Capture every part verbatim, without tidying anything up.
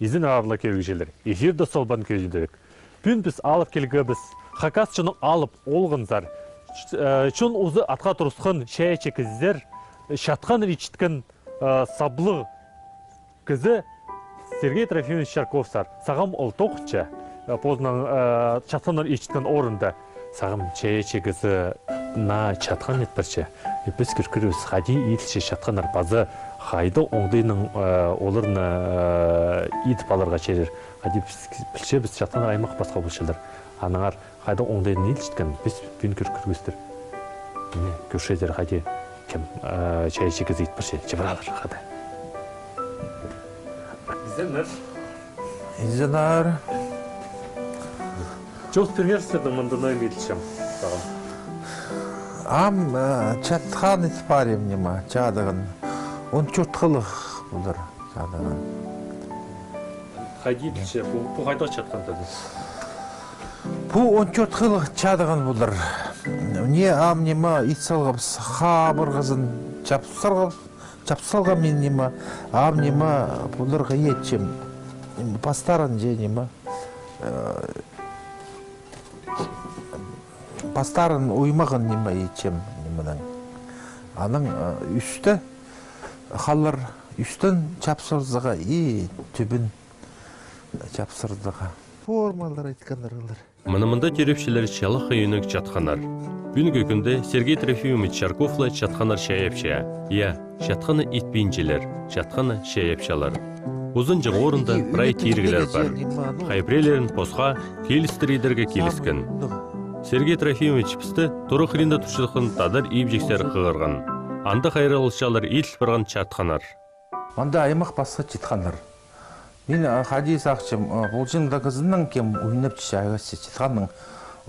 Изен, аарлығ кӧрігҷілер, эфирде «Солбан» кӧзідіг. Пӱӱн піс алып килгебіс хакас чонның алып олғанзар, ч-, э, чон узы атха турысхан чайаачы кізілер, чатханнар итчеткен, э, саблығ кізі Сергей Трофимович Чарковсар. Сағам ол тоғынча, э, позының, э, чатханнар итчеткен орында. Сағам чайаачы кізі наа чатхан ит парча. Э, піс кӧр кӧрербіс, хайди иділче чатханнар, паза хайдағ оңдайнаң, э, оларны, э, идіп аларға чарир. Хайди піс пілчебіс, чатханнар аймах-пасха полчалар. Аннаңар хайдағ оңдайнаң иділчеткен, піс пӱӱн кӧр кӧрербіс. Мына, кӧрчезер, хайди кем, э, чайаачы кізі ит парча, чыбыралар хада. Изеннер. Изеннер. Чоохтап пиріңер, сірернің мында ниме иділче сағам? Ам, э, чатхан ит парим ниме, чадыған. Он тӧрт хылығ полар чадыған. Хайди иділче, пу, пу хайдағ чатхан тіді? Пу он тӧрт хылығ чадыған полар. Не, ам ниме ит салғабыс, хабырғазын чап салғабыс, чап салғам мин ниме, ам ниме поларға итчем. Пастарын же ниме, э, пастарын оймағын ниме итчем, нименең. Анаң, э, ӱсті халар, ӱстӱн чапсырзаға и тӱбін чапсырзаға. Формалар иткеннер олар. Мына мында тӧрепчелер чалахай ӧнік чатханнар. Пӱӱнгі кӱнде Сергей Трофимович Чарков ла чатханнар чайапча. Я, чатханны итпинчелер, чатханны чайапчалар. Узынҷаң орында прай тиріглер пар. Хай пірелерін посха килістіре идерге киліскен. Сергей Трофимович пісті Тура хыринда турчатхан тадар ибҷексер хығырған. Анда хайраллапчалар иділ парған чатханнар. Анда аймах-пасха чатханнар. Мин, а, хайди сағынчам, а, полҷаң даа кізінің кем ойнапча, чайапча чатханның,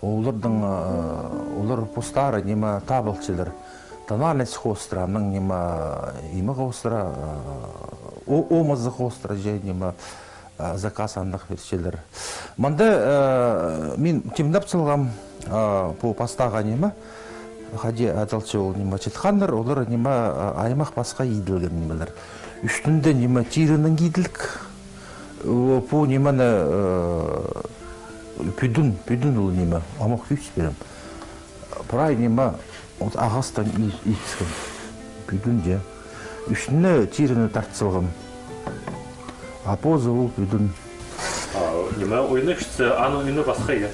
оларның, а, олар постары ниме табылчалар. Тональность хоостыра, анаң ниме, имі хоостыра, а, о-, омазы хоостыра же ниме, а, заказ андағ пирчелер. Мында, а, мин тимнеп салғам, а, пу пастағы ниме, хайди адалча ол ниме, чатханнар, олар ниме, а, аймах-пасха иділген нимелер. Ӱстӱнде ниме, тирінің иділік, о, пу нимені, э, пӱдӱн, пӱдӱн ол ниме, амох кӧзіт пирем. Прай ниме, от ағастаң и-, итіскен. Пӱдӱн же. Ӱстӱне тиріні тарт салғам. А позы ол пӱдӱн. А, ниме, ӱні кічіг, аның ӱні пасха, я?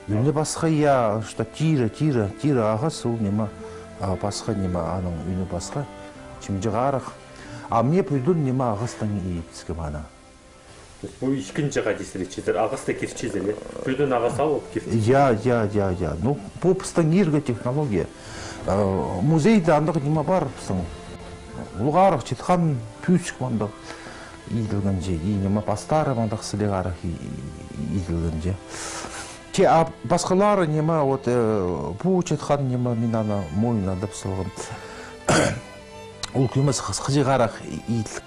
Ӱні пасха, я, что тирі, тирі, тирі ағас ол ниме, а, пасха ниме, аның ӱні пасха. Чымҷағарах. А мына пӱдӱн ниме, ағастаң итіскем аны. То есть пу ікінҷі хадис речизер, ағасты кирчезер, я? Пӱдӱн ағас алып кирчезер. Я, я, я, я. Ну, пу пістің иргі технология. Э, музейде андағ ниме пар пістің. Улуғарах чатхан пӧзік мындағ иділген же. И ниме, пастары мындағ сіліғарах и-, и-, иділген же. Че, а пасхалары ниме, вот, э, пу чатхан ниме, мин аны мойнына адап салғам. Ол кӧмес хыс-, хызығарах иділ.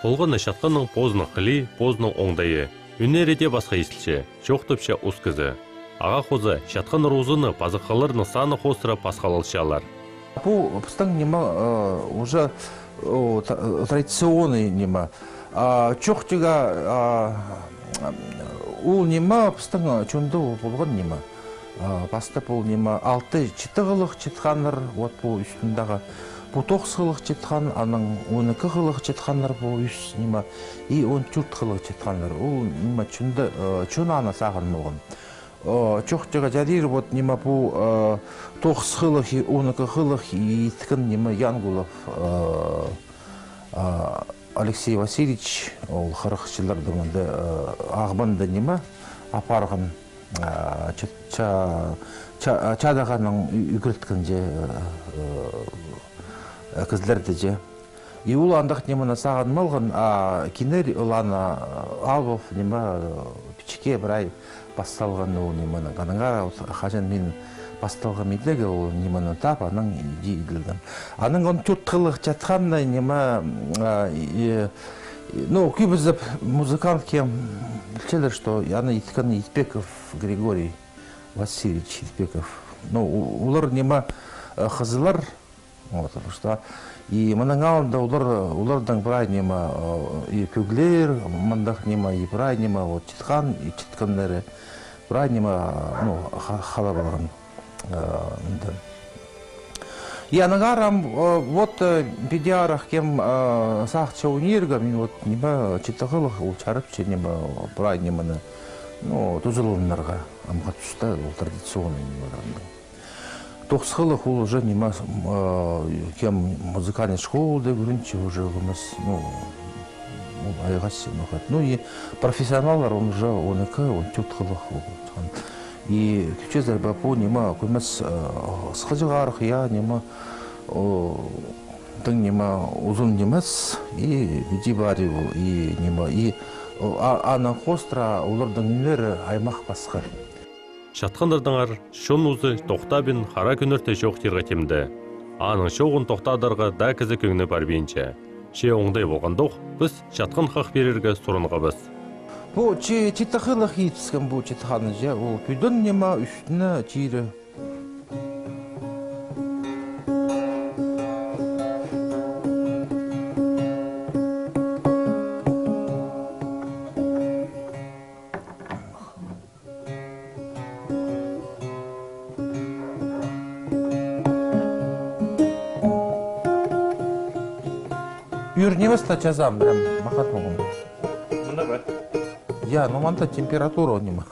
Полған на чатханның позының хылии, позының оңдайы. Ӱннері дее пасха истілче, чоохтапча ус кізі. Ағаа хоза, чатханнар узыны паза хылларның саны хоостыра пасхалалчалар. Пу пістің ниме, э, уже, о, та-, традиционный ниме. А, чоохтирға, а, ол ниме пістің чонда ол полған ниме. А, пастап ол ниме, алты-читі хылығ чатханнар, вот пу ӱстӱндегі, пу тоғыс хылығ чатхан, анаң он ікі хылығ чатханнар, пу ӱс ниме, и он тӧрт хылығ чатханнар. Ол ниме чонда, э, чон аны сағын полған. Э, чоохтирға чарир, вот ниме пу, э, тоғыс хылығ и он ікі хылығ иткен ниме Янгулов, э, э, Алексей Васильевич, ол хырых чылларда мында, э, Ағбанда ниме апарған, э, ча-, ча-, ча-, чадағаннаң ӱ-, ӱгреткен же, э, э, кізілерді же. И ол андағ нимені сағын малған, а кинер ол аны, э, алып, ниме, э, пічікке прай пасталған ол нимені. Анаңар вот хаҷан мин пасталғам идерге, ол нимені тап, анаң иди иділген. Анаң он тӧрт хылығ чатханны ниме, а, и, и, ну, кӧбізі музыкант кем пілчелер, что аны иткен Итпеков Григорий Васильевич Итпеков. Ну, у-, олар ниме, э, хызылар, Вот, потому что и мының алнында олар, оларның прай ниме, э, и кӧглер, мындағ ниме, и прай ниме, вот, чатхан, и чатканнары, прай ниме, ну, ха-, хада полған. Э, анда. И аннаңар ам, э, вот, э, піди арах кем, э, сағынча ойнирға, мин вот ниме, читағылығ, ол чарапча ниме, прай нимені, ну, тузаланарға, амғы туста, ол традиционный ниме. Тоғысхылығ ол уже ниме, э, кем музыкальный школада ӱгренче уже нимес, ну, ол айғасча, ну, хат. Ну, и профессионаллар, он уже он ікі, он тӧрт хылығ ол. И кӧрчезер бе, пу ниме, кӧмес, э, сыхаҷағ арах, я, ниме, о, тың ниме, узун нимес, и піди пари ол, и ниме, и, о, а, анаң хоостыра оларның нимелері аймах пасха. Чатханнардаңар чон узы тохтабин хара кӱннерде чоохтирға тимде. Аның чооғын тохтадарға даа кізі кӧңні парбинча. Че оңдай полғандох, піс чатхан хах пирерге сурынғабыс. Пу чи-, читағылығ итіскен пу чатханны, че ол кӧден ниме ӱстӱне чирі. Ӱр нимес, та чазам, прям махат полған. Мында ба? Я, ну мында температура ниме.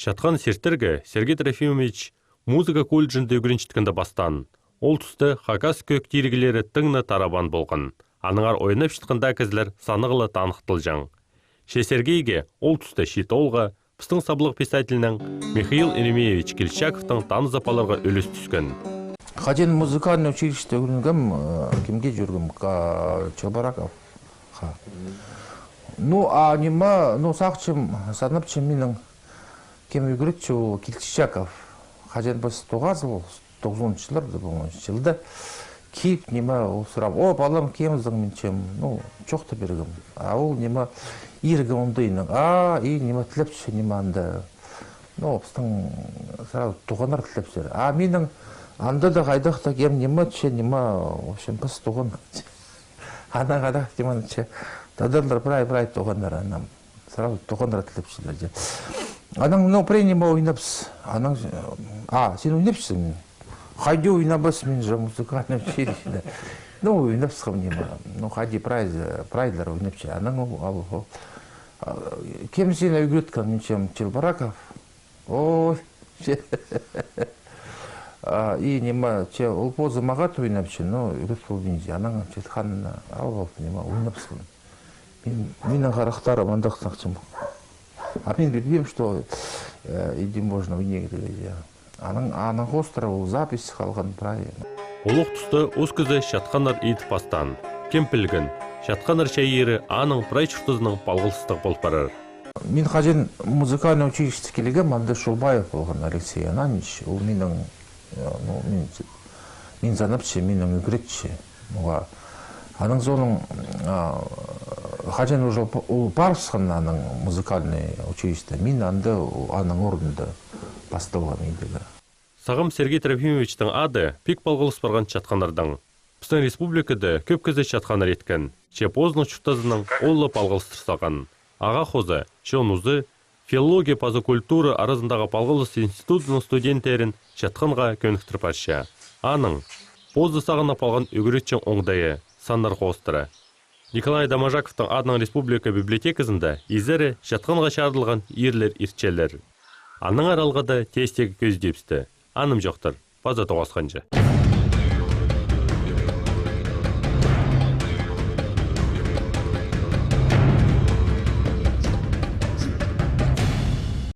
Чатхан сиртірге Сергей Трофимович музыка колледжінде ӱгренчеткенде пастаан. Ол туста хакас кӧг тиріглері тың на тарабан полған. Аннаңар ойнап чатхан даа кізілер санығ ла таныхтылҷаң. Че Сергейге, ол туста чиит оолға, пістің саблығ писательнең Михаил Еремеевич Кильчичаковтың танызып аларға ӱлӱс тӱскен. Хаҷан музыкальный училищеде ӱгренгем, э, кемге чӧргем, Ка-, Челбораков. Ха. Ну, а ниме, ну, сағынчам, санапчам, минің кем ӱгретчі ол Кильчичаков. Хаҷан піс тоғазы ол, тоғызонынҷы чылларда, по-моему, чылда. Киліп, ниме, ол сурап, о, палам, кемзің, мин чем, ну, чоохтап пиргем. А ол, ниме, иргі оңдайнаң, а, и, ниме, тілепче, ниме, анда. Ну, пістің сразу туғаннар тілепчелер. А минің анда даа хайдағ-да кем, ниме, че, ниме, в общем, піс туғаннар. Анаң хайдағ, ниме, че, тадарлар прай, прай туғаннар, анаң. Сразу туғаннар тілепчелер, че. Анаң, ну, пірее ниме ойнапс. Анаң, а, син ойнапчазың? Хайди ойнабас, мин же музыкальный училищеде. Ну, ойнапсхам ниме. Ну, хайди прай, прайлар ойнапча. Анаң ол, ол, ол. А, кем сині ӱгреткен, мин чем, Челбораков. Ой, че. А, и ниме, че, ол позы мағат ойнапча, но ӱгрет полбинча. Анаң чатхан, ал, ол, ниме, ойнапсхам. Мин, минің харахтарым андағ сағынчам. А мин пілбеем, что, э, иди можно в негры, я. Анаң, анаң хоостыра ол запись халған прай. Олох туста ус кізі чатханнар идіп пастаан. Кем пілген, чатханнар чайиры аның прай чуртазынаң палғалыстығ пол парар. Мин хаҷан музыкальный училищеде килгем, анда Шулбаев полған Алексей Ананьевич, ол минің, э, ну, мин, мин санапча, минің ӱгретчі. Уа. Анаң соонаң, а, хаҷан уже п-, ол парыбысхан анаң музыкальный училище, мин анда анаң орнында пасталғам идерге. Сағам Сергей Трофимовичтің ады пик палғалыс парған чатханнардаң. Пістің республикада кӧп кізі чатханнар иткен, че позының чуртазынаң ол ла палғалыстыр салған. Ағаа хоза, чон узы, филология паза культура аразындағы палғалыс институдының студенттерін чатханға кӧніктір парча. Анаң позы сағынып алған ӱгретчің оңдайы, саннар хоостыра. Николай Доможаковтың адынаң республика библиотеказында изері чатханға чарыдылған иирлер иртчелер. Аннаңар алғада тестегі кӧзідібісті. Анымҷохтар, паза тоғасханҷа.